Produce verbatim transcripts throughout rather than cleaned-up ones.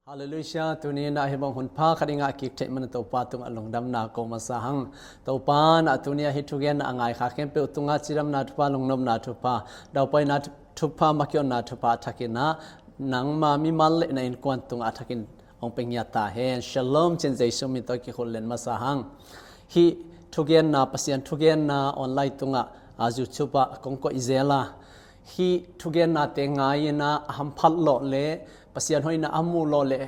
Halleluiah, tuni in ah hih bang hun pha khat i ngah kik theih man Topa tungah lungdamna ko masa hang. Topa in ah tuni ah hih thugenna a ngai kha khempeuh tungah cidamna thupha, lungnopna thupha, daupahna thupha, makionna thupha a thakin ah nangma mimal le na innkuan tungah a thakin hong pia ngiat ta hen. Shalom ci-in Jesu min tawh kikhut len masa hang. Hih thugenna, Pasian thugenna online tungah, a, YouTube ah kong koih zel a, hih thugennate ngai in ah a hamphat lawh le Pasian hoihna a muh lawh le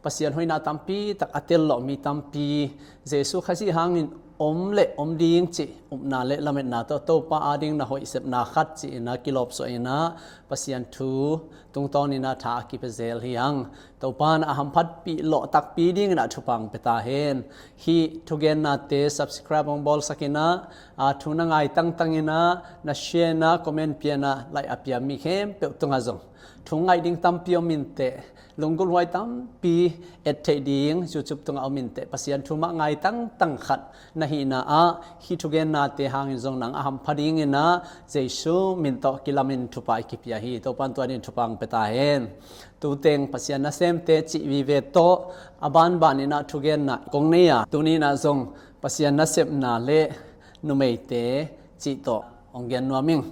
Pasian hoihna tampi tak a tel lawh mi tampi, Jesu Khazih hangin om le om ding cih upna le lametna tawh Topa ading na hoih sepna khat ci-in ah kilawpsuah in ah Pasian thu tungtawn in ah tha a kipia zel hi hang. Topa in ah a hamphatpih lawh takpi dingin ah thupha hong pia ta hen. Hih thugennate subscribe hong bawlsak in ah, a, thu na ngai tangtang in ah, na share in ah, comment pia in ah, like a pia mi khempeuh tungah zong thu ngaih ding tampi om inteh, lunggulhhuai tampi et theih ding YouTube tungah om inteh, Pasian thu mah ngai tangtang khat na hihna ah hih thugennate hangin zong nang a hampha dingin ah Jesu min tawh kilamin thupha i kipia hi. Topa in tua dingin thupha hong pia ta hen. Tuteng Pasian nasemte cih vive tawh a banban in ah thugenna kong nei a, tuni in ah zong Pasian nasepna le numeite cih tawh hong gen nuam ing.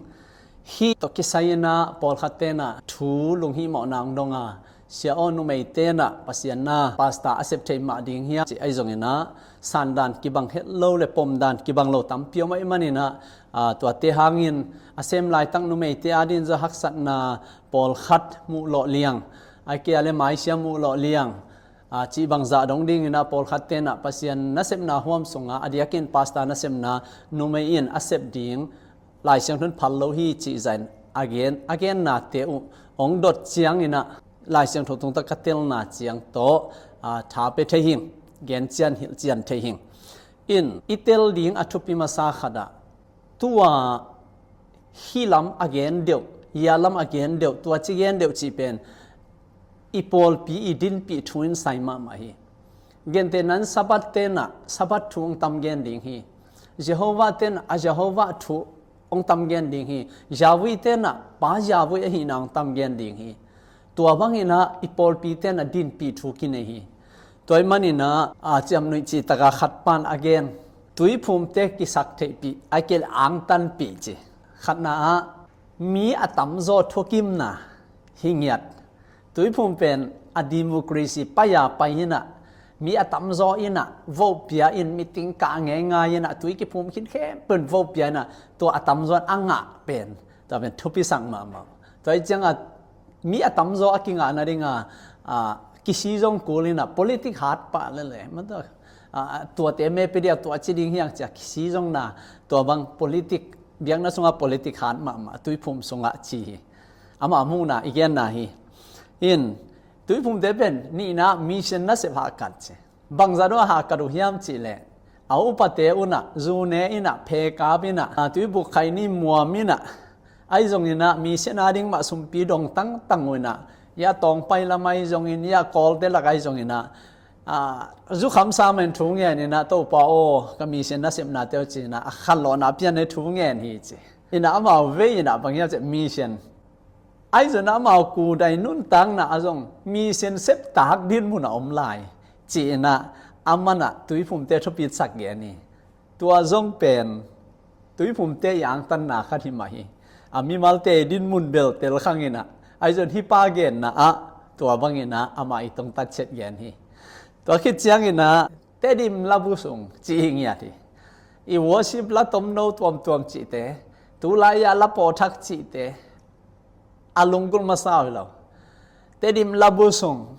Hih tawh kisai in ah pawlkhatte in ah thu lunghihmawhna hong dong a, sia aw, numeite in ah Pasian na pastor a sep thei mah ding hiam ci ahi zongin ah sandan kibang het lo le pomdan kibang lo tampi om ahih manin ah, a, tuate hangin a sem laitak numeite adingin zong haksatna pawlkhat muh lawh liang, ahih kei leh maisia muh lawh liang, a, cih bangzah dong dingin ah pawlkhatte in ah Pasian nasepna huam sungah a diakin pastor nasepna numei in a sep ding Lai Siangtho in phal lo hi cih zah in a gen, a gennate uh hong dot ciangin ah Lai Siangtho tungtawn ka telna ciang tawh, a, tha pia thei hing, gen cian hilh cian thei hing. In i tel ding a thupi masa khat ah tua hih lam a gen deuh, hia lam a gen deuh, tua ci gen deuh cih pen i pawlpi i dinpih thu in sai mahmah hi. Gentehna in Sabbath te in ah Sabbath thu hong tam gen ding hi. Jehovah te in ah a Jehovah thu hong tam gen ding hi. Yahweh te in ah Pa Yahweh ahihna hong tam gen ding hi. Tua bangin ah i pawlpite in ah dinpih thu kinei hi. Tua ahih manin ah, a, ciamnuih cih takah khat pan a gen, tuiphumte kisak theihpih, ahih kei leh angtanpih ci. Khatna ah mi a tamzaw thukimna hi ngiat. Tuiphum pen a democracy pai a pai in ah, mi a tamzaw in ah vote pia in, meeting kah ngeingai in ah, tui kiphum khin khempeuh in vote pia in ah, tua a tamzaw in a ngah pen, tua pen thupisak mahmah. Tua ahih ciangah mi a tamzaw a kingah nading a, a, kisi zong kul in ah, politic hat pah lel e. Mah tua, a, a, tuate me pia ding a, tua ci ding hi hang ci a kisi zong na, tua bang politic, biakna sungah politic hat mahmah, tuiphum sungah ci hi. Amah muhna i genna hi. In, tuiphumte pen nihna mission nasep hahkat ci. Bangzah dong a hahkat uh hiam cih leh, a upate un ah, zu ne in ah, phe kap in ah, a, tuibuk khaini muam in ah, ahi zongin ah, mission ading mah sumpi dong tangtang uh in ah, hia Tawngpai lam ahi zongin, hia Kawlte lak ahi zongin ah, a, zukham sa mah in thu ngen in ah, Topa aw, ka mission nasepnate uh ci in ah, a khanlawhna pian e thu ngen hi ci. In ah amau vei in ah bang hiam cih leh mission. Ahi zongin ah amau kudai nuntakna ah zong mission septak dinmun a om lai ci in ah, aman ah tuiphumte thupitsak gen hi. Tua zong pen tuiphumte i angtanna khat hi mah hi. A, mimalte i dinmun bel tel khang in ah, ahi zongin hih pa genna ah tua bangin ah amah i tongtat ciat gen hi. Tua khit ciangin ah Tedim labu sung ci hi ngiat hi. I worship la tomno tuamtuam cihte, tulai ah la pawthak cihte, a lunggulh masa uh hi lo. Tedim labu sung,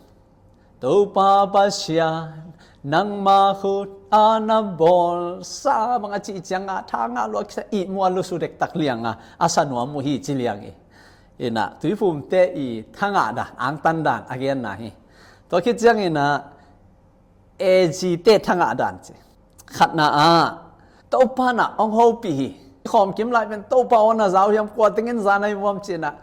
Topa Pasian, nangma khut a na bawlsa bang a cih ciangah tha ngah lua kisa, ihmu a lusu dektak liang a, a sa nuam uh hi ci liang hi. In ah tuiphumte i thangah dan, angtan dan a genna hi. Tua khit ciangin ah A G te thangah dan ci. Khatna ah, Topa in ah hong hopih hi. Khawm kim lai pen Topa aw na za uh hiam, kua tengin za na hi uh hiam ci in ah,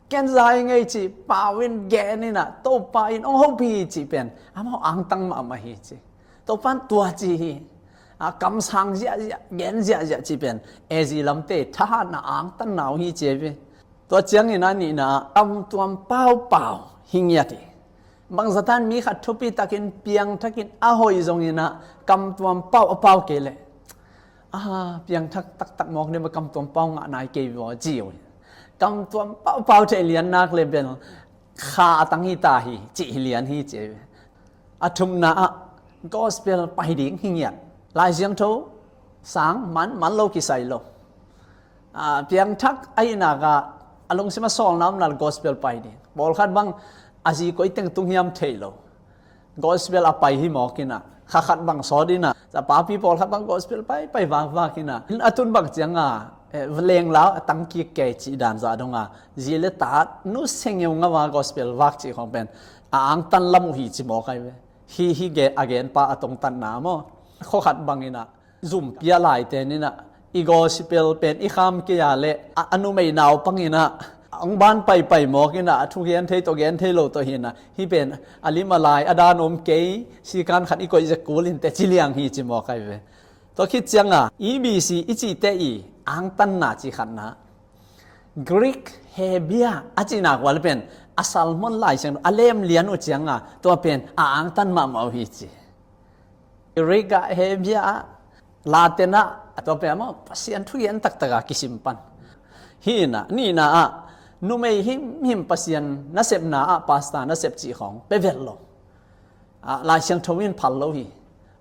ken za hi ing ei ci, pau in gen in ah, Topa in hong hopih hi cih pen amau angtang mahmah hi ci. Topa in tua ci hi. A, kamsang ziahziah, gen ziahziah cih pen A G lamte thahatna angtanna uh hi ci hi. Tua ciangin ah nihna ah, tamtuam paupau hi ngiat hi. Bangzah tan mi khat thupi takin piangthakin a hoih zongin ah kamtuam pau a pau kei leh, a, piangthak taktak mawk ding bang kamtuam pau ngah nai kei vua ci uh hi. Kamtuam pau pau thei lian nak le bel kha a tang hi ta hi, cih hi lian hi ci. A thumna ah gospel pai ding hi ngiat. Lai Siangtho sang man man lo kisai lo. A, piangthak a hinak ah a lungsim a sawlna om nal gospel pai ding. Pawlkhat bang a zi koi teng tung hiam thei lo. Gospel a pai hi mawk in ah, kha khat bang sawt in ah, sa papi pawlkhat bang gospel pai pai vak vak in ah, a tun bang ciang a, eh, lenglau a tang kik kei cih dan zah dong a, zi le ta nu sengeu ngau a gospel vak cih khong pen a angtan lam uh hi ci mawk ai ve. Hi hi ge a gen pa a tongtanna maw. Khaw khat bang in ah, zumpi a laite in ah, i gospel pen i kham kei a le a, a numei naupang in ah, a hong ban paipai mawk in ah, a thugen thei tawh gen thei lo tawh hi in ah, hih pen a lim a lai a dan om kei, sikan khat i koih zek kul in teh ci liang hi ci mawk ai ve. Tua khit ciang a, E B C i cihte i angtanna ci khatna, Greek Hebia a cihnak uh a le pen a Salmon Lai Siangtho a lem lian uh ciang a, tua pen a angtan mahmah uh hi ci. Greek ah, Hebia ah, Latin ah, a tua pen amah Pasian thugen taktak a kisim pan. Hi in ah, nihna ah, numei himhim Pasian nasepna ah pastor nasep cih khawng pe vel lo. A, Lai Siangtho in phal lo hi.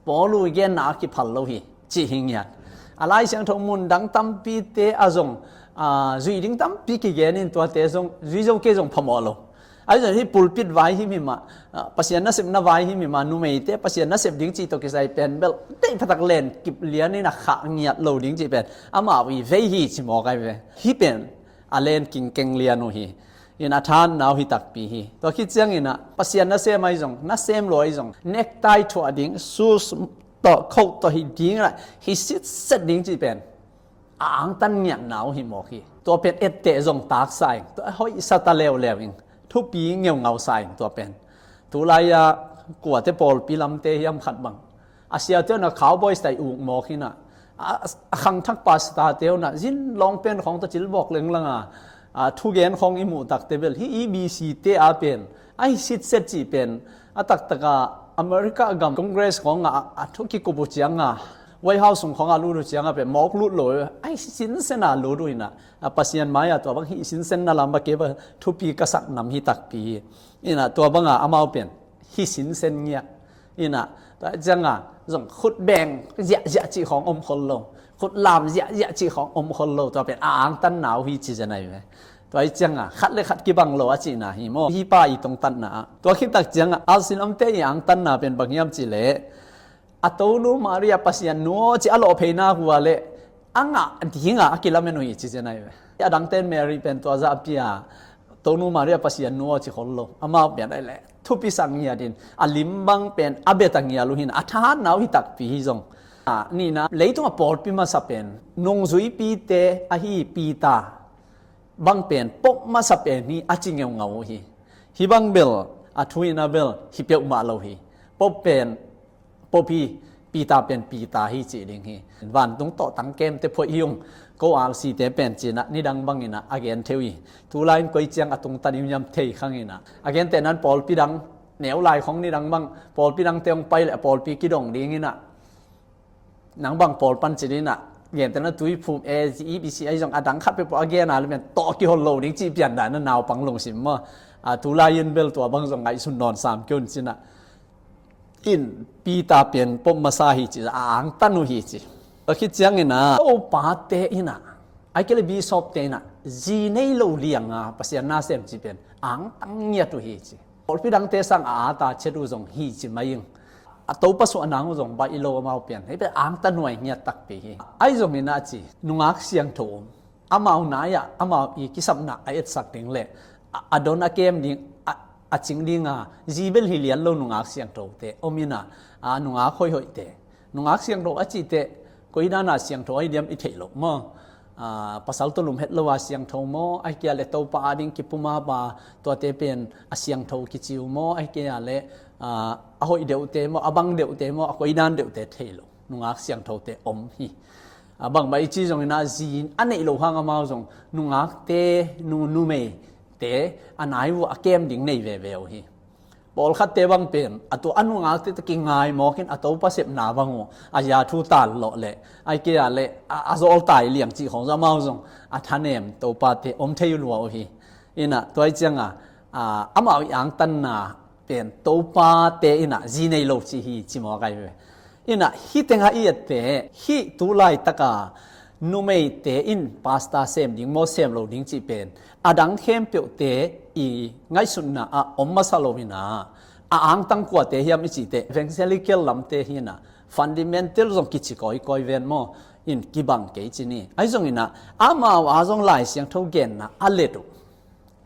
Paul uh i genna ah kiphal lo hi, cih hi ngiat. A, Lai Siangtho mun dang tampite a zong, a, zui ding tampi kigen in tuate zong, zui zo kei zong phamawh lo. Ahi zong hih pulpit vai himhim ah, a, Pasian nasepna vai himhim ah, numeite Pasian nasep ding cih tawh kisai pen bel deih phatak len kip lian in a khah ngiat lo ding cih pen amau i vei hi ci mawk ai ve. Hih pen a len kingkeng lian uh hi. In a thanna uh hi takpi hi. Tua khit ciangin ah Pasian nasem ahi zong, nasem lo ahi zong, necktie thuah ding, shoes tawh, coat tawh hi ding in ah, hi sitset ding cih pen a angtan ngiatna uh hi mawk hi. Tua pen etteh zong taksa ing, tua hoihsa ta leuleu ing, thupi ngeungausa ing tua pen. Tulai-a kuate pawlpi lamte hiam khat bang, a siate uh na cowboy style uk mawk in ah, a, a khangthak pastor-te uh na zin lawng pen khawng tawh cilbawk lenglang a, a, thugen khawng i muh takte bel hih E B C-te a pen a hi sitset cih pen a taktak a America gam Congress khawng a, a thu kikup uh ciang a, White House sung khawng a lut uh ciang a pen mawk lut lo, a hi sinsen a lut uh in ah, a, Pasian mai-ah tua bang hih sinsenna lam bang kei bang thupi ka sak nam hi takpi hi. In ah tua bang a amau pen hi sinsen ngiat. In ah tua ciang a zong khut beng ziahziah cih khawng om khol lo, khut lam ziahziah cih khawng om khol lo, tua pen a angtanna uh hi ci zen ai ve. Tua hi ciang a khat le khat kibang lo a cihna hi maw. Hih pa i tongtanna ah tua khit tak ciang a Alsin Amte i angtanna pen bang hiam cih leh, a tonu Maria Pasian nu aw ci a lawhphei nak uh a leh a ngah ding a a kilamen uh hi ci zen ai ve. A dangten Mary pen tua zahpi a tonu Maria Pasian nu aw ci khol lo. Amau pen ai leh thupi sak ngiat in a lim bang pen a bet a ngial uh hi in ah, a thahatna uh hi takpi hi zong. A, nihna, leitung a pawlpi masa pen nungzuipite ahi Peter bang pen Pope masa pen hi a ci ngeungau uh hi. Hih bang bel a thu in ah bel hi peuhmah lo hi. Pope pen Pope hi, Peter pen Peter hi cih ding hi. Vantung tawh tangkemte phoih hi ung, ko R C-te pen ci in ah nidang bang in ah a gen thei uh hi. Tulai in koi ciang a tungta ding hiam thei khang in ah, a gentehna in pawlpi dang, neu lai khawng nidang bang pawlpi dangte hong pai leh a pawlpi kidong ding in ah, nang bang pawl pan ci ding in ah, gentehna Tuiphum, A Z, E B C ahi zong a dang khat peuhpeuh a gen a le pen tawh kihol lo ding cih pian dan a naupang lungsim maw. A, tulai in bel tua bang zong ngaihsun nawn sam kei un ci in ah, in Peter pen Pope masa hi ci, a angtan uh hi ci. Tua khit ciangin ah Topate in ah, ahih kei leh Bishop-te in ah zi nei lo liang a Pasian nasem cih pen angtan ngiat uh hi ci. Pawlpi dangte sang a ata chet uh zong hi ci mai ing. A Topa suahna uh zong baih lo amau pen, hih pen angtan huai ngiat takpi hi. Ahi zongin ah ci, nungak siangtho om, amau nai-ah amau i kisapna a etsak ding le a, a don a kem ding, a, a cing ding a zi bel hi lian lo nungak siangthote om in ah, a, nungak hoihhoihte. Nungak siangtho a cih teh koi dan a siangtho ahi diam i theih loh maw. A, pasal tawh lum het lo a siangtho maw, ahih kei a leh Topa ading kipumap a, tuate pen a siangtho kici uh maw, ahih kei a leh, a, a hoih deuhte maw, a bang deuhte maw, a koi dan deuhte thei lo. Nungak siangthote om hi. A, bangmah i ci zongin ah zi a neih loh hang amau zong nungakte, nu, numeite a nai uh a kem ding nei veve uh hi. Pawlkhatte bang pen a tua a nungakte tawh kingai mawkin a Topa sepna bang uh a zia thu tanlawh leh ai kei a leh a, a zawltai liang cih khawng zong amau zong a thanem Topate om thei uh lua uh hi. Inah tua ih cianga a, amau ih angtanna pen Topate inah zi nei lo cih hi ci mawk ai ve. Inah hih tengah i ette hih tu laitaka numeite in pasta sem ding maw sem lo ding cih pen a dang khempeuhte i ngaihsutna ah om masa lo inah a angtang kuate hiam i cih teh evangelical lamte hi inah fundamental zong kici kawikawi ven maw in kibang kei ci ni. Ahi zong inah amau a zong Lai Siangtho genna a let uh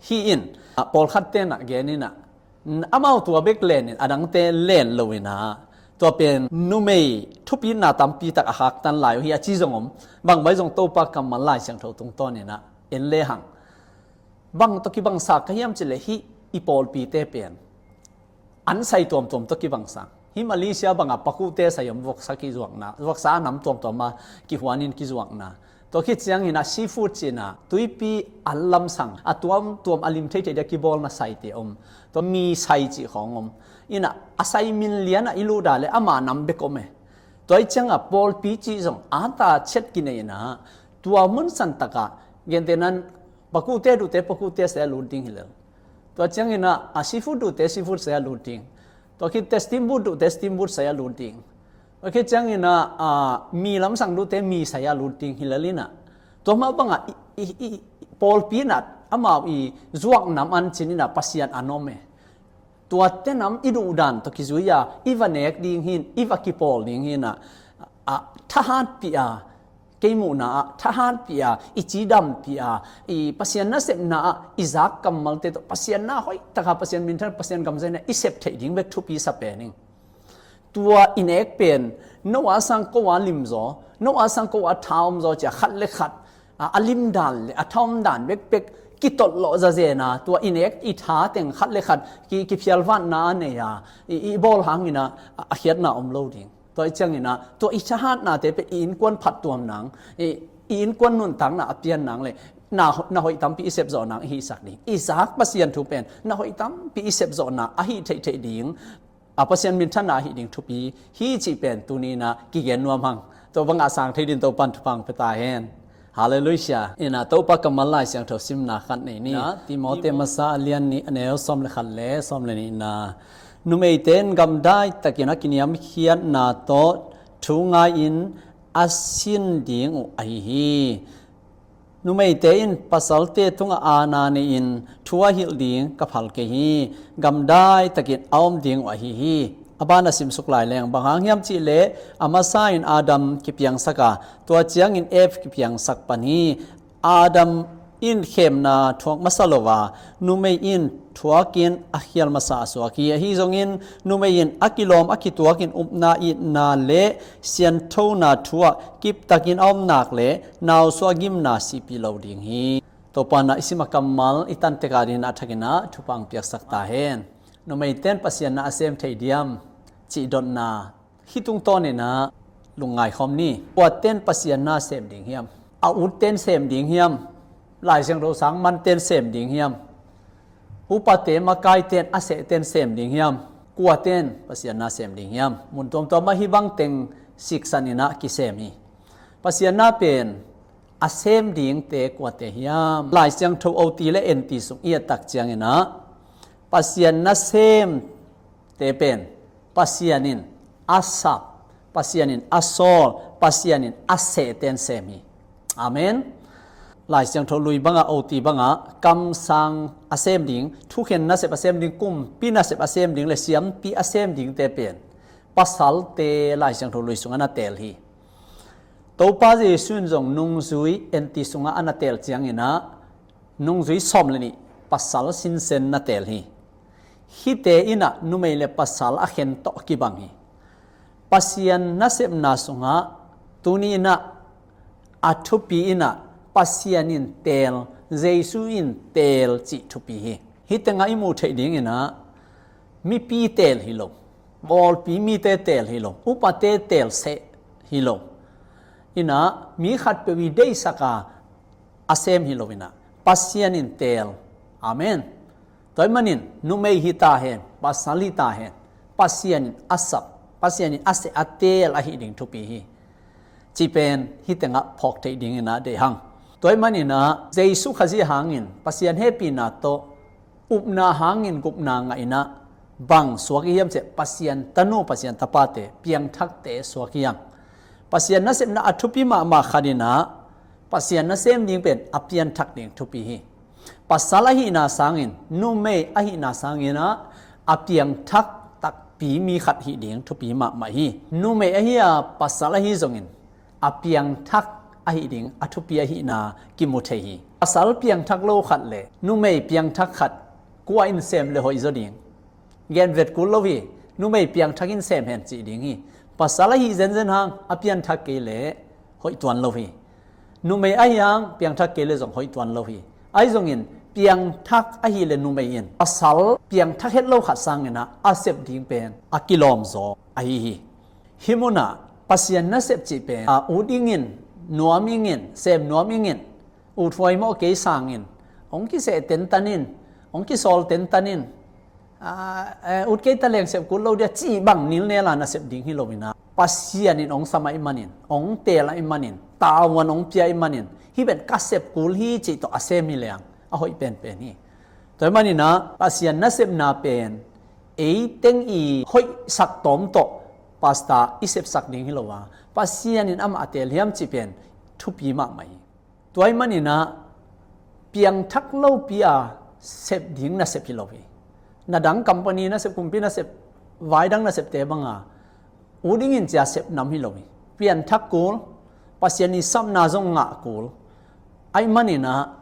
hi in a pawlkhat tenah gen inah amau tua bek lenin a dangte len lo inah tua pen numei thupitna tampi tak a khaktan lai uh hi a ci zong om. Bangbai zong Topa kammal Lai Siangtho tungtawn inah en lehang bang tawh kibangsak ka hiam cileh hih i pawlpite pen an sai tuamtuam tawh kibangsak. Hih Malaysia bangah pakuhte sai om, voksa kizuakna, voksa a nam tuamtuam a kihuanin kizuakna. Tua khit ciangin a seafood cihna tuipi an lamsang a tuamtuam a lim theithei dia kibawlna saite om. Tua mi sai cih khawng om. Inah a sai min lianah i luhdah le ama nam bek om e. Tua ih ciangah pawlpi cih zong a ta chet kinei inah tua munsan takah gentehnan pakuhte duhte pakuhte sai a lut ding hi lel. Tua cianginah a seafood duhte seafood sai a lut ding. Tua khit te steamboat duhte steamboat sai a lut ding. Tua khit cianginah a, mi lamsang duhte mi sai a lut ding hi lel inah tua mah bangah i, i, i, pawlpi inah amau i zuak nam an cin inah Pasian an om e. Tua tenam i duhdan tawh kizui a i va nek ding hin i va kipawl ding hinah a thahatpih a kei muhna ah thahatpih a i cidampih a i Pasian nasepna ah i zak kammalte tawh Pasian na hoihtaka Pasian minthan Pasian gamzaina i sep theih ding bek thupi sa pen ing. Tua i nek pen no a sang ko a limzaw no a sang ko a thaomzaw cia khat le khat a, a limdan le a thaomdan bekbek kitolh lawh zazena tua i nek i tha teng khat le khat ki, kiphialvatna a nei a i, i bawl hangina a, a khiatna om lo ding. Tua i ciangina tua i thahatnate pe i innkuan phattuam nang i, i innkuan nuntakna a pian nang le na, na hoih tampi i sepzawh nang i hihsak ding. I zak Pasian thu pen na hoih tampi i sepzawhna a hih theihtheih ding. A Pasian minthanna ahi ding thupi hi cih pen tuninah kigen nuam hang. Tua bangah sang thei din Topan thupha hong pia ta hen. Halleluiah. Inah Topa kammal Lai Siangtho simna khat nei ni. Timote masa a lian nih a neu sawm le khat le sawm le nihna. Numeite in gamdai takin a kiniamkhiatna tawh thu ngai-in a sin ding uh ahi hi. Numeite in pasalte tungah aana nei-in thu a hilh ding ka phal kei hi. Gamdai takin a om ding uh ahi hi. A ban a simsuk lai leng bang hang hiam cihleh a masa in Adam kipiangsak a tua ciangin Eve kipiangsak pan hi. Adam in khemna thuak masa lo a numei in thuakin a khial masa a suak hi. Ahi zongin numei in a kilawm a kituakin upna itna le sianthona thu ah kiptakin a om nak le nausuah gimna sihpih lo ding hi. Topa na i sim a kammal i tantek a dingin a thakin a thupha hong piaksak ta hen. Numeite in Pasian na a sem thei diam cih dotna hih tungtawnin a lungngai khawm ni. Kuaten Pasian na sem ding hiam? A utten sem ding hiam? Lai Siangtho sang manten sem ding hiam? Upate makaiten a sehten sem ding hiam? Kuaten Pasian na sem ding hiam? Mun tuamtuam ah hih bangteng siksan in a kisem hi. Pasian na pen a sem dingte kuate hiam? Lai Siangtho oti le enti sung i et tak ciangin a Pasian na sem te pen Pasian in a sap, Pasian in a sawl, Pasian in a sehten sem hi. Amen. Lai Siangtho lui bangah oti bangah kamsang a sem ding, thukhen nasep a sem ding, kumpi nasep a sem ding le siampi a sem dingte pen pasalte Lai Siangtho lui sungah na teel hi. Topa Jesuh in zong nungzui enti sungah a na teel ciangin a nungzui sawm le nih pasal sinsen na teel hi. Hihte in a numei le pasal a khen tawh a kibang hi. Pasian nasepna sungah tuni in a a thupi in a Pasian in teel, Jesuh in teel cih thupi hi. Hih tengah i muh theih dingin a mipi teel hi lo, bawlpi mite teel hi lo, upate teel seh hi lo. In a mi khatpeuh i deihsak a a sem hi lo in a Pasian in teel. Amen. Tua ahih manin numei hi ta hen, Pasal hi ta hen. Pasian in a sap, Pasian in a seh a teel ahi ding thupi hi. Ci pen hih tengah phawk theih dingin ah deih hang. Tua ahih manin ah Jesu Khazih hangin Pasian hehpihna tawh upna hangin gupna ngah in ah bang suak i hiam cih leh Pasian tanu, Pasian tapate, piangthakte suak hi hang. Pasian nasepna a thupi mahmah khat in ah Pasian nasem ding pen a pianthak ding thupi hi. Pasal ahihna sangin, numei ahihna sangin ah a piangthak takpi mi khat hih ding thupi mahmah hi. Numei ahi a pasal ahi zongin a piangthak ahi ding a thupi ahihna kimu thei hi. Pasal piangthak lo khat le numei piangthak khat kua in sem le hoih zaw ding? Gen vet kul lo hi. Numei piangthak in sem hen cih ding hi. Pasal ahi zenzen hang a pianthak kei le hoih tuan lo hi. Numei ahi hang piangthak kei le zong hoih tuan lo hi. Ahi zongin piangthak ahi le numei in pasal piangthak het lo khat sangin ah a sep ding pen a kilawm zaw ahi hi. Hih munah Pasian nasep cih pen a ut ingin, nuam ingin, sem nuam ingin, ut huai mawh kei sangin, hong kiseh tentan in, hong kisawl tentan in, a, e, ut kei ta leng sep kul lo dia cih bang nilnel a nasep ding hi lo in ah, Pasian in hong sam ahih manin, hong teel ahih manin, tavuan hong pia ahih manin, hih pen ka sep kul hi cih tawh a sem hi leng a hoih penpen hi. Tua ahih manin ah Pasian nasepna pen ei teng i hoihsak tawm tawh pastor i sepsak ding hi lo a, Pasian in amah a teel hiam cih pen thupi mahmah hi. Tua ahih manin ah piangthak lopi a sep ding nasep hi lo hi. Na dang company nasep, kumpi nasep, vai dang nasepte banga ut ingin cia sep nam hi lo hi. Pianthak kul, Pasian i sapna zong ngah kul. Ahih manin ah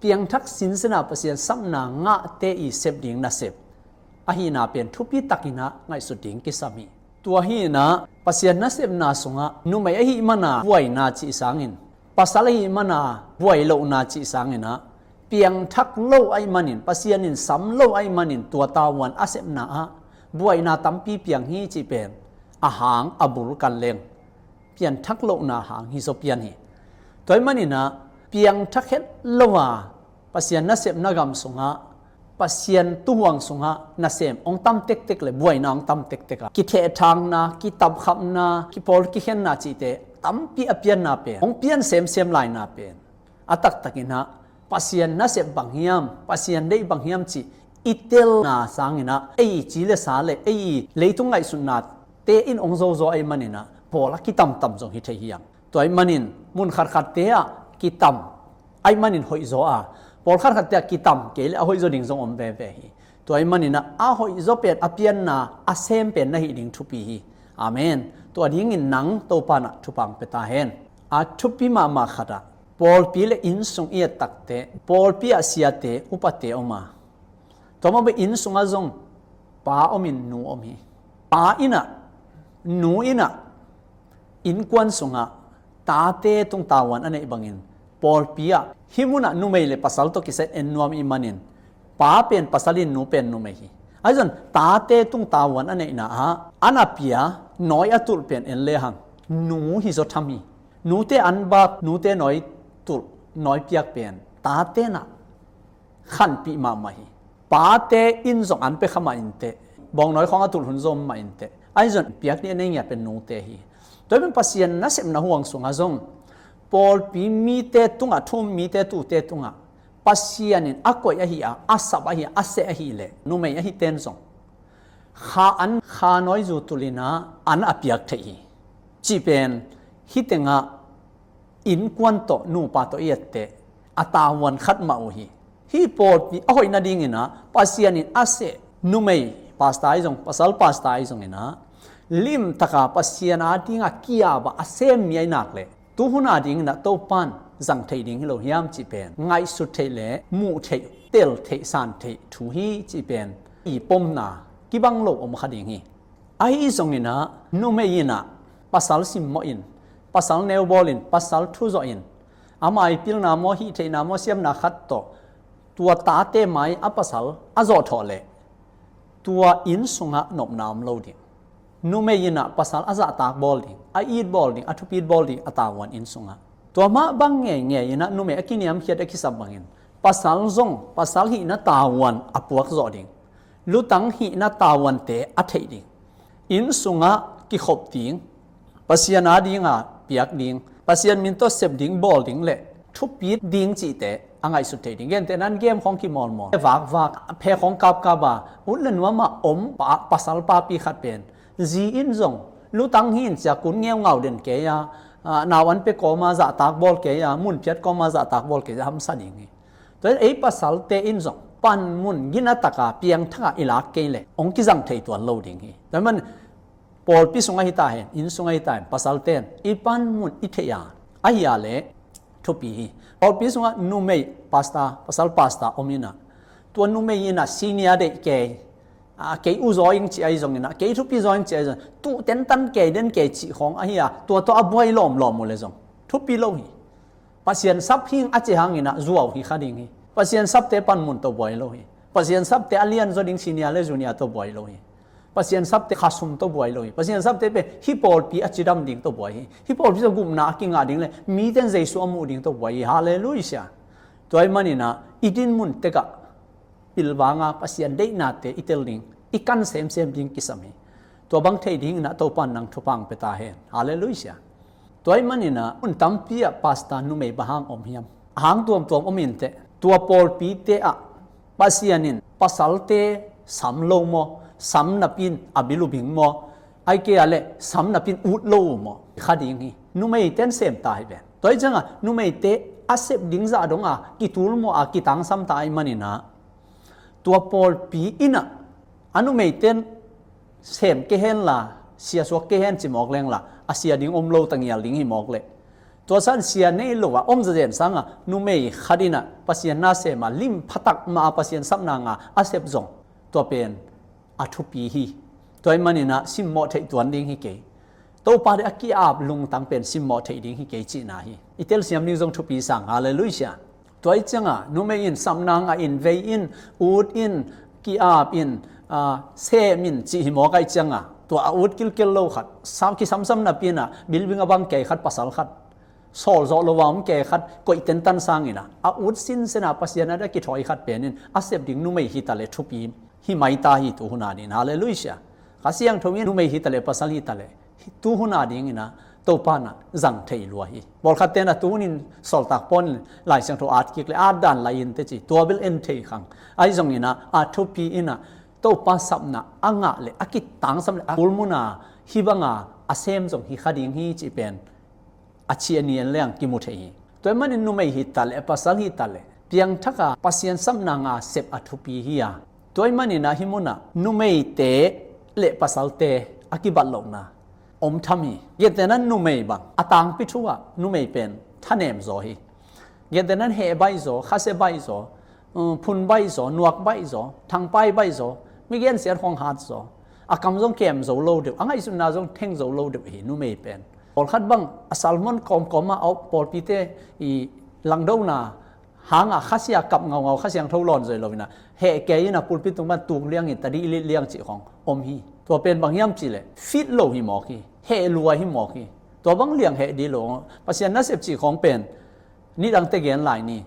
piangthak sinsen a Pasian sapna ngahte i sep ding nasep ahihna pen thupi takin ah ngaihsut ding kisam hi. Tua hi in ah Pasian nasepna sungah numei ahih mana buaina cih sangin, pasal ahih mana buai lohna cih sangin ah, piangthak lo ahih manin, Pasian in sam lo ahih manin tua tavuan a sepna ah buaina tampi piang hi cih pen a hang a bul kan leng pianthak lohna hang hi zaw pian hi. Tua ahih manin ah piangthak het lo a Pasian nasepna gam sungah, Pasian tuhuang sungah nasem hong tam tektek le buaina hong tam tektek a, kithehthangna, kitapkhamna, kipawl kikhenna cihte tampi a pianna pen, hong pian semsem laina pen a taktakin ah Pasian nasep bang hiam, Pasian deih bang hiam cih i telna sangin ah ei ci le sa le ei leitung ngaihsutnate in hong zozo ahih manin ah pawl a kitamtam zong hi thei hi hang. Tua ahih manin mun khatkhatte ah kitam ahih manin hoihzaw a, pawl khatkhatte ah kitam kei le a hoihzaw ding zong om veve hi. Tua ahih manin ah a hoihzaw pen a pianna a sem pen na hih ding thupi hi. Amen. Tua dingin nang Topa in ah thupha pia ta hen. A thupi mahmah khat ah pawlpi le innsung i et takteh pawlpi ah siate, upate om a, tua mah bang innsungah zong pa omin nu om hi. Pa in ah, nu in ah innkuan sungah tate tung tavuan a neih bangin pawlpi ah hih munah numei le pasal tawh kisai en nuam i hih manin pa pen pasal in, nu pen numei hi. Ahi zong tate tung tavuan a neihna ah an a pia nawi a tulh pen en lehang nu hi zaw tham hi. Nute an bak, nute nawi tulh, nawi piak pen tate in ah khanpih mahmah hi. Pate in zong an pia kha mah inteh, bawngnawi khawng a tulh hun zong mah inteh, ahi zong piak ding a nei ngiat pen nute hi. Tua pen Pasian nasepna huang sungah zong pawlpi mite tungah, thu-um mite, tuute tungah Pasian in a koih ahi a, a sap ahi a, a seh ahih leh numei ahi ten zong kha an, kha nawizu tulh in ah an a piak theih hi. Cih pen hih tengah innkuan tawh nupa tawh i etteh a tavuan khat mah uh hi. Hih pawlpi a hoih nadingin ah Pasian in a seh numei pastor ahi zong, pasal pastor ahi zongin ah limtaka Pasian a dingah kiap a a sem mi ahi nak leh tuhun a dingin ah Topa in zang thei ding hi lo hiam cih pen ngaihsut theih le muh theih, tel theih, san theih thu hi cih pen i pomna kibang lo om kha ding hi. Ahi zongin ah numei in ah pasal simmawh in, pasal neubawl in, pasal thuzawh in, a maipilna maw, hihtheihna maw, siamna khat tawh tua tate mai a pasal a zawhthawh leh tua inn sungah nopna om lo ding. Numei in ah pasal a zahtak bawl ding, a it bawl ding, a thupit bawl ding a tavuan inn sungah. Tua mah bang ngeingei in ah numei a kiniamkhiat a kisap bangin pasal zong pasal hihna tavuan a puak zawh ding. lutang hihna tavuante a theih ding, inn sungah kikhop ding, Pasian a dinga piak ding, Pasian min tawh sep ding, bawl ding le thupi ding cihte a ngaihsut thei ding. Gentehna in game khawng kimawlmawl, vakvak, phe khawng kapkap a, ut le nuam a om pa, pasal papi khat pen zi in zong lutang hi in cia kun ngeungau den kei a, a, nau an pe kawma zahtak bawl kei a, mun phiat kawma zahtak bawl kei a, hamsa ding hi. Tua in ei pasalte in zong panmun gina taka piangthaka i lak kei leh hong kizang thei tuan lo ding hi. Tua man pawlpi sungah hi ta hen, inn sungah hi ta hen, pasalte in i panmun i theih a, ahi a leh thupi hi. Pawlpi sungah numei pastor, pasal pastor om in a, tua numei in a senior deih kei, a, kei u zaw ing ci ahi zongin a, kei thupi zaw ing ci ahi zongin, tuh tentan kei den kei cih khawng ahi a, tua tawh a buai lawmlawm uh le zong thupi lo hi. Pasian sap hing a ci hangin a zuau hi kha ding hi. Pasian sapte panmun tawh buai lo hi. Pasian sapte a lian zaw ding senior le junior tawh buai lo hi. Pasian sapte khasum tawh buai lo hi. Pasian sapte pen hih pawlpi a cidam ding tawh buai hi. Hih pawlpi tawh gupna a kingah ding le mite in Jesu a muh ding tawh buai hi. Halleluiah. Tua ahih manin a i dinmun tekah pilvanga Pasian deihnate i tel ding, i kan semsem ding kisam hi. Tua bang thei dingin a Topa in nang thupha hong pia ta hen. Halleluiah. Tua ahih manin a mun tampi ah pastor numei bang hang om hiam? A hang tuamtuam om inteh. Tua pawlpite ah Pasian in pasalte sam lo maw, sam napi in a bil uh bing maw, ahih kei a leh sam napi in ut lo uh maw, kha ding hi. Numeite in sem ta hi ven. Tua ahih ciangin numeite a sep ding zah dong a kitulmuh a kitangsam ta ahih manin a, tua pawlpi in a, a numeite in sem kei hen la, siasuak kei hen ci mawk leng la, a sia ding om lo, tangial ding hi mawk leh, tua san sia nei lo a om zazen sangin a numei khat in a Pasian na sem a, lim phatak mah a Pasian sapna nga a sep zong, tua pen a thupi hi. Tua ahih manin a simmawh theih tuan ding hi kei. Topa deih a ki-ap lungtang pen simmawh theih ding hi kei cihna hi. I telsiam ding zong thupi sang. Halleluiah. Tua ahih ciangin a numei in sapna ngah in, vei in, ut in, ki-ap in, a, sem in cih hi mawk ahih ciangin a, tua a ut kilkel lo khat, sam, kisamsam napi in a bilbing a bang kei khat, pasal khat, sawl zawh lo a om kei khat, koih tentan sangin a, a ut sinsen a Pasian a deih a kithawi khat pen in a sep ding numei hi ta leh thupi hi mai ta hi tu hun a dingin. Halleluiah. Kha Siangtho in numei hi ta leh, pasal hi ta leh, tu hun a dingin a Topa in a zang thei lua hi. Pawlkhatte in a tu hun in Sawltak Paul in Lai Siangtho at kik leh at dan lai in teh ci, tua bel en thei khang. Ahi zongin a, a thupi in a Topa sapna a ngah leh a kitangsam leh a kulmun a hih banga a sem zong hi kha ding hi cih pen a ci a nian leng kimu thei hi. Tua ahih manin numei hi ta leh, pasal hi ta leh, piangthaka Pasian sapna nga sep a thupi hi a. Tua ahih manin a hih mun ah numeite le pasalte a kibat lohna om tham hi. Gentehna in numei bang, a tangpi thu ah numei pen thanem zaw hi. Gentehna in heh baih zaw, khasia baih zaw, uh, phun baih zaw, nuak baih zaw, thangpai baih zaw, mi gensiat khawng hat zaw, a kam zong kem zo lo deuh, a ngaihsutna zong theng zo lo deuh hi numei pen. Pawlkhat bang a sermon kawmkawm ah a om, pawlpite i langdona hang a khasia kap ngaungau, Kha Siangtho lawn zaw lo in a, heh kei in a pulpit tung pan tuk liang in tadih lit liang cih khawng om hi. Tua pen bang hiam cih leh fit lo hi mawk hi, heh lua hi mawk hi. Tua bang liang heh dih lo, Pasian nasep cih khawng pen nidangte gen lai ni.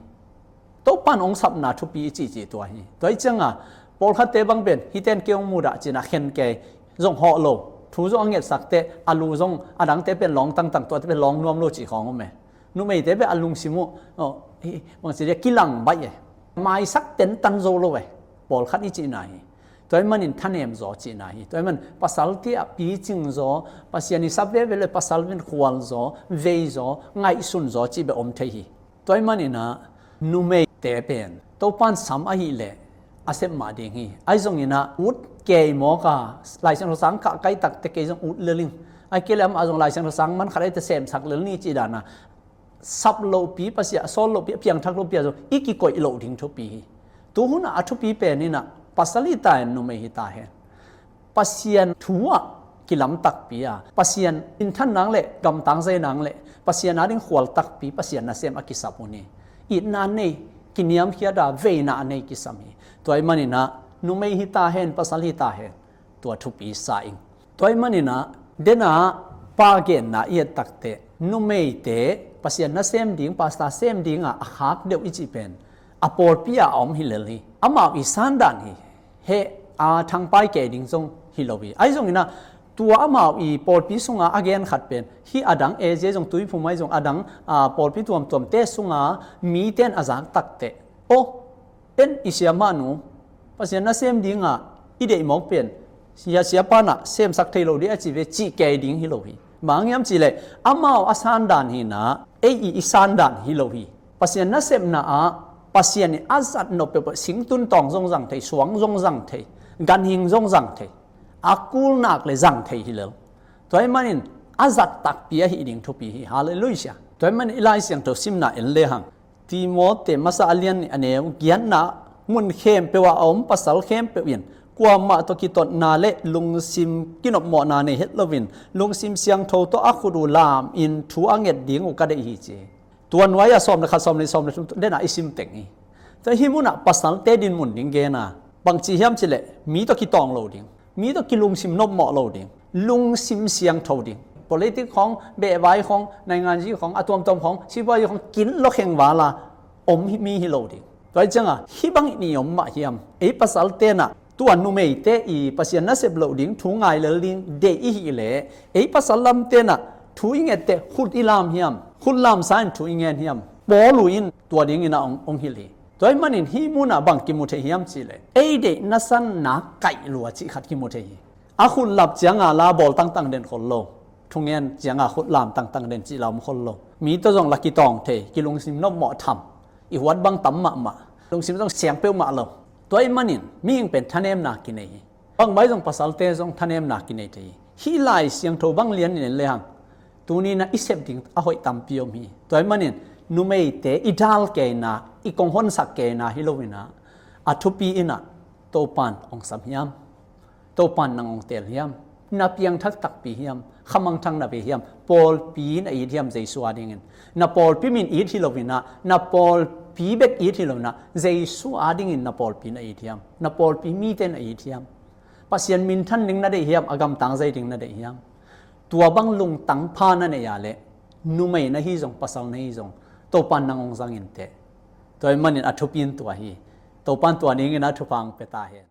Topa in hong sapna thupi i cihcih tua hi. Tua ahih ciangin a pawlkhatte bang pen hihte in kei hong mudah ci in a khen kei, zong hawh lo, thu zong a ngetsak teh, a lu zong a dangte pen lawng tangtang, tuate pen lawng nuam lo cih khawng om e. Numeite pen a lungsim uh, oh, hi, bangci dia kilang baih e. Maisak tentan zo lo e. Pawlkhat i cihna hi. Tua ahih manin thanem zaw cihna hi. Tua ahih man pasalte ah picing zaw, Pasian i sap veve le pasal pen khual zaw, vei zaw, ngaihsun zaw cih bek om thei hi. Tua ahih manin a numeite pen Topa in sam ahih leh a sep mah ding hi. Ahi zongin a ut kei mawk a, Lai Siangtho sang kah kai tak teh kei zong ut lel ing. Ahih kei leh amah zong Lai Siangtho sang man khat ahih teh semsak lel ni cih dan a sap lohpi, Pasian a sawl lohpi, a piangthak lohpi ah zong i kikoih loh ding thupi hi. Tu hun ah a thupi pen in a pasal hi ta hen, numei hi ta hen, Pasian thu ah kilam takpi a, Pasian minthan nang le gamtang zai nang le Pasian a ding khual takpi, Pasian nasem a kisap hun hi. Itna nei, kiniamkhiat a veina a nei kisam hi. Tua ahih manin a numei hi ta hen, pasal hi ta hen, tua thupi sa ing. Tua ahih manin a, den a pa genna i et tak teh, numeite Pasian nasem ding, pastor sem ding a a khak deuh i cih pen a pawlpi ah a om hi lel hi. Amau i sandan hi. Heh a thangpai kei ding zong hi lo hi. Ahi zongin ah tua amau i pawlpi sunga a gen khat pen hih adang A Z zong, Tuiphum ahi zong, adang a pawlpi tuamtuamte sunga mite in a zak takteh, aw, en i siamahnu, Pasian nasem dingah i deih mawk pen, sia, siapa in ah semsak thei lo ding a ci ve, cih kei ding hi lo hi. Bang hang hiam cih leh amau a sandan hi-in ah ei i, i sandan hi lo hi. Pasian nasepna ah Pasian in a zat nop peuhpeuh, singtun tawng zong zang thei, suang zong zang thei, ganhing zong zang thei, a kulnak le zang thei hi lel. Tua ahih manin a zat takpi ahih ding thupi hi. Halleluiah. Tua ahih manin i Lai Siangtho simna en lehang, Timote masa a lian nih, a neu giatna, mun khempeuh ah a om pasal khempeuh in kuamah tawh kitotna le lungsim kinopmawhna nei het loin lungsim siangtho tawh a khut uh lamin thu a nget ding uh ka deih hi, ci. Tua nuai-ah sawm le khat, sawm le nih, sawm le thum, den ah i sim teng hi. Tua hih munah pasalte dinmun ding gen a, bangci hiam cih leh mi tawh kitawng lo ding, mi tawh kilungsim nopmawh lo ding, lungsim siangtho ding. Politik khawng, behvai khawng, nainganzi khawng, a tuamtuam khawng, sipuazi khawng kin lawkheng val a om mi hi lo ding. Tua ahih ciangah hih bangin i om mah hiam? Ei pasalte in ah tua numeite i Pasian nasep loh ding thu ngai lel ding deih i hih leh, ei pasal lamte in ah thu i nget teh khut i lam hiam? Khut lamsa in thu i ngen hiam? Paul uh in tua dingin ah hong, hong hilh hi. Tua ahih manin hih munah bang kimu thei hiam cih leh, ei deihna sanna kaih lua cih khat kimu thei hi. A khut lap ciangah la bawl tangtang den khol lo, thungen ciangah khut lam tangtang den cih la om khol lo. Mi tawh zong la kitawng thei, kilungsim nopmawh tham, i huat bang tam mahmah, lungsim zong siang peuhmah lo. Tua ahih manin mihing pen thanemna kinei hi. Bangmah ahi zong pasalte zong thanemna kinei thei hi. Hih Lai Siangtho bang lianin en lehang, tuni-in ah i sep ding a hoih tampi om hi. Tua ahih manin numeite i dal keina, i kong honsak keina hi loin ah, a thupi in ah Topa'n hong sam hiam? Topa'n nang hong teel hiam? Na piangthak takpi hiam? Khamangthang na ve hiam? Pawlpi na it hiam Jesu adingin? Na pawlpi min it hi loin ah, na pawlpi bek it hi loin ah, Jesu adingin na pawlpi na it hiam? Na pawlpi mite na it hiam? Pasian minthan ding na deih hiam? A gamtang zai ding na deih hiam? Tua bang lungtang pha na neih a leh, numei na hi zong, pasal na hi zong, Topa'n nang hong zang in teh. Tua ahih manin a thupi in tua hi. Topa'n tua dingin a thupha hong pia ta hen.